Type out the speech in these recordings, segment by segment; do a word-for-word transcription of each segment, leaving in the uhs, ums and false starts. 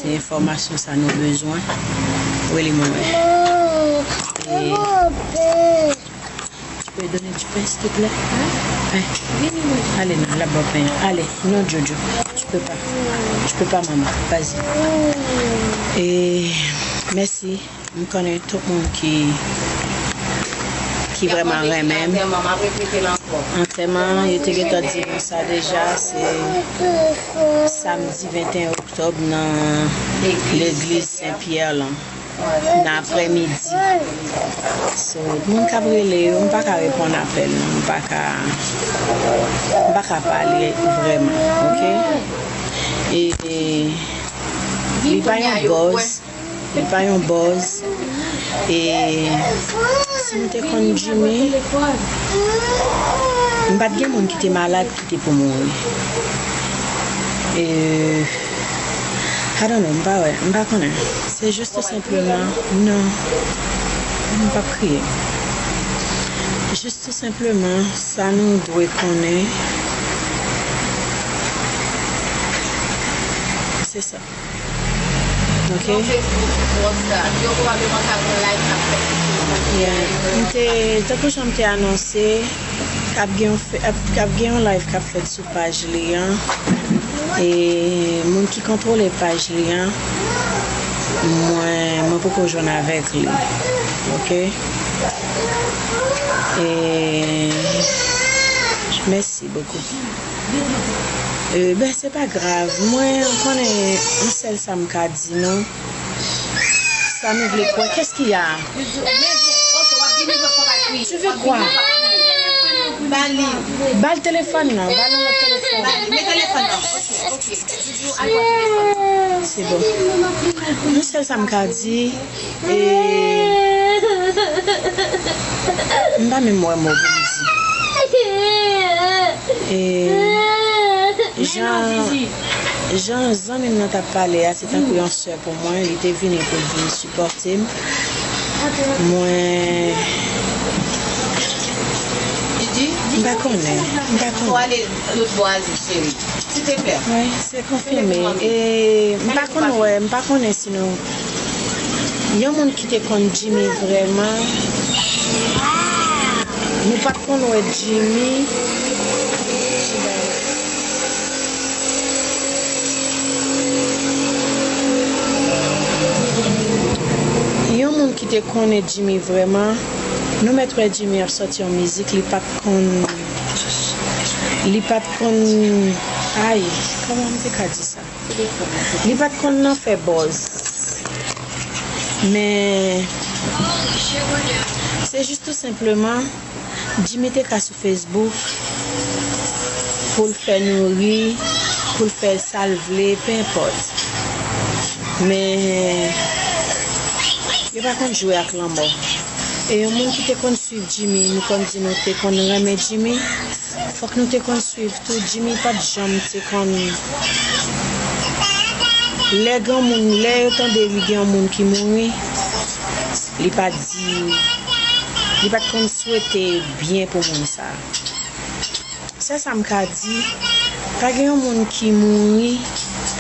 Se enfòmasyon sa nou bezwen. Rele mwen wè. E, tu peux donner du pain, s'il te plaît? Pain. Ale non, l ap ba w pen. Ale, non, Jojo. Tu peux pas. Tu peux pas, maman. Vas-y. E, mèsi. M konnen tout moun ki, ki vrèman renmen m. Antèman, yo te gentan di nou sa deja, se samdi venteyen oktòb nan legliz Sen Pyè lan, nan aprèmidi. So, moun k ap rele yo, m pa ka reponn apèl, non, m pa ka, m pa ka pale vrèman, oke? E, e, li pa yon buzz. Li pa yon buzz. E si m te konn Jimmy, m pa t gen moun ki te malad ki te pou mouri. E, I don't know, m pa wè, m pa konnen. Se jis tou senpleman, non, m p ap kriye. Jis tou senpleman, sa nou dwe konnen, se sa. Ok. Yon Facebook twò sa. Yo pwobableman ka gen live k ap fèt sou Facebook. Yeah. M te, tankou jan m te anonse, k ap gen yon fe-, ap, k ap gen yon live k ap fèt sou paj li an. E moun ki kontwole paj li an, mwen, mwen poko jwenn avèk li. Ok? E mèsi bokou. E, ben, se pa grav. Mwen, ou konnen, yon sèl sa m ka di nou. Sa nou vle kwè? Qu'est-ce qu'il y a? Tu veux quoi? Ba l telefòn nan, ba l yon lòt telefòn. Se bon. Yon sèl sa m ka di, e, m pa menm wè mo pou m di. E, jan, jan zanmi m nan t ap pale a, se tankou yon sè pou mwen, li te vini pou l vin sipòte m. Mwen, m pa konnen, m pa konnen. Wi, se konfime. E m pa konn wè, m pa konnen si nou, yon moun ki te konn Jimmy vrèman, nou pa t konn wè Jimmy. Yon moun ki te konnen Jimmy vrèman, nou mèt wè Jimmy ap sòti yon mizik, li pa t konn, li pa t konn, ay, kòman m te ka di sa? Li pa t konn nan fè buzz. Men, se jis tou senpleman, Jimmy te ka sou Facebook pou l fè nou ri, pou l fè sa l vle, pe enpòt. Men, yo pa konn jwe ak lanmò. E yon moun ki te konn swiv Jimmy, nou konn di nou te konn renmen Jimmy, fòk nou te konn swiv tou. Jimmy pa t janm te konn, lè granmoun, lè yo tande li gen yon moun ki mouri, li pa t di, li pa t konn swete byen pou moun sa a. Sèl sa m ka di, pa gen yon moun ki mouri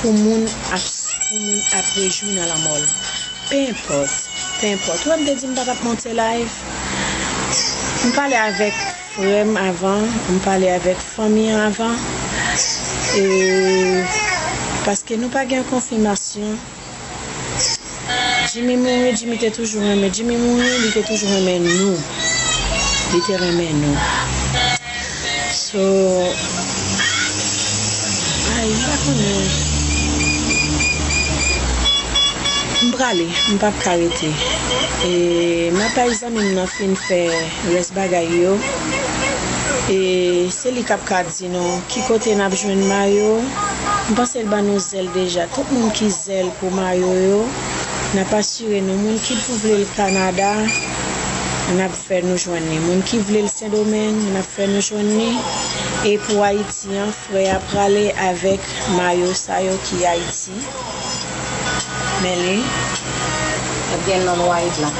pou moun ap, pou moun ap rejwi nan lanmò l. Pe enpòt, pe enpòt. Ou wè m te di m pa t ap monte live? M pale avèk frè m avan, m pale avèk fanmi an avan. E, paske nou pa gen konfimasyon. Jimmy mouri, Jimmy te toujou renmen. Jimmy mouri, li te toujou renmen nou. Li te renmen nou. So, ay, m pa konnen. M prale, m p ap ka rete. E m ap bay zanmi m nan fin fè rès bagay yo. E se li k ap ka di nou ki kote n ap jwenn mayo. M panse l ban nou zèl deja. Tout moun ki zèl pou mayo yo, n ap asire nou. Moun ki pou vle l Kanada, n ap fè nou jwenn li. Moun ki vle l Sendomeng, n ap fè nou jwenn li. E pou Ayiti an, frè a prale avèk mayo sa yo ki Ayiti. Men li. Ap gen nan nwa e blan.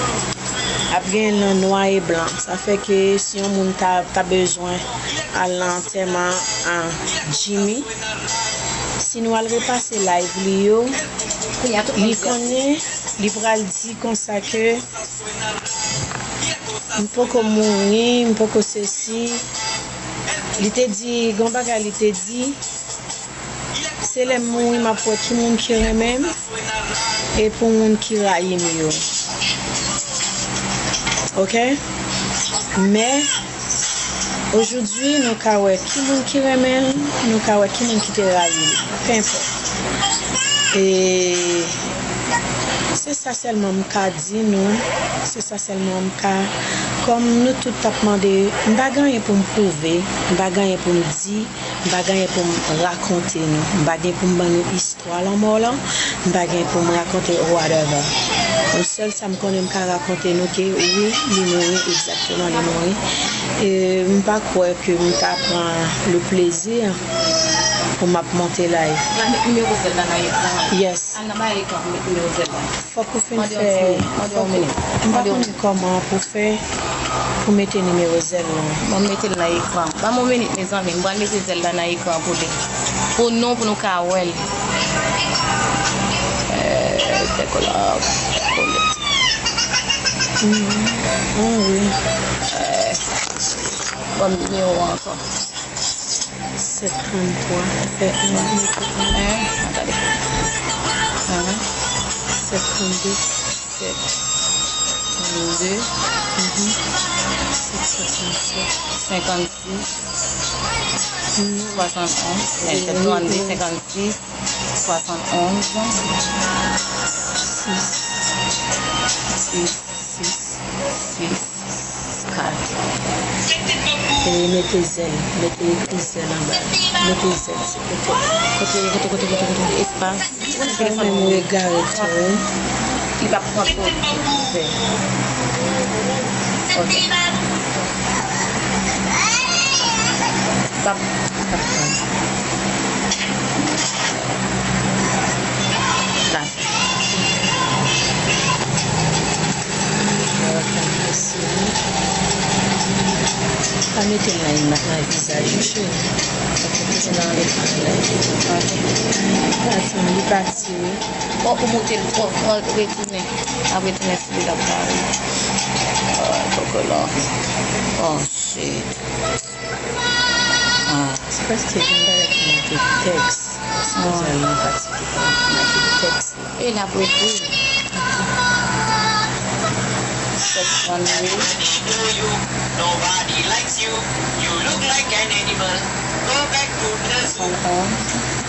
Ap gen nan nwa e blan. Sa fè ke si yon moun ta, ta bezwen al nan antèman an Jimmy, si nou al repase live li yo, Li konnen, li pral di konsa ke m poko mouri, m poko sesi. Li te di, gen yon bagay li te di, se lè m mouri m ap wè ki moun ki renmen m e pou moun ki rayi m yo. Oke? Men, ojoudwi, nou ka wè ki moun ki renmen l, nou ka wè ki moun ki te rayi l. Pe enpòt. E se sa sèlman m ka di nou. Se sa sèlman m ka. Kòm nou tout t ap mande, m pa gen anyen pou m pwouve, m pa gen anyen pou m di, m pa gen anyen pou m rakonte nou. M pa gen pou m ban nou istwa lanmò lan, m pa gen pou m rakonte whatever. Yon sèl sa m konnen m ka rakonte nou ke wi, li mouri, egzakteman, li mouri. E m pa kwè ke m ta pran le plezi pou m ap monte live. Pral met nimewo zèl la nan ekran an. Yes. Al nan bagay ekran pou met nimewo zèl la. Fòk ou fin fè. Mande yon ti minit. Mande yon minit. M pa konnen kòman pou fè pou mete nimewo zèl lan. Mwen mete l nan ekran. Ban m yon minit, mezanmi. M pral mete zèl la nan ekran pou li. Pou nou, pou nou ka wè l. Eh, tèt kolab. Kolab. Mhm. Ah wi. Eh, ban m nimewo an ankò. Sèt tranntwa. Fè en. En, an gade. An. Sèt trannde. Sèt trannde. Mhm. Sèt swasannsèt. Senkannsis. Mhm. Swasannonz. Sèt trannde, senkannsis, swasannonz. Sis. Sis. Sis. Sis. Kat. E mete zèl, mete ekri zèl anba. Mete zèl sou kote. Kote, kote, kote, kote, kote, espas. Ou konnen telefòn mwen egare tou, wi. Li p ap pran twòp zèl. Ok. Li p ap, li p ap pran. La. Pa mete l nan ima-, nan vizaj ou, cheri. Paske toujou nan letan la. Atann, li pati, wi. Bon, ou moute l twò, retounen. Ap retounen sou li la pou mari. Ah, kòkòlò. Oh, shit. Ah. Se paske gen bagay ki make tèks. Sipoze al nan pati ki pa make tèks. E n ap ekri. Sèt trannde. Nobody likes you. You look like an animal. Go back to the zoo. Swasann onz.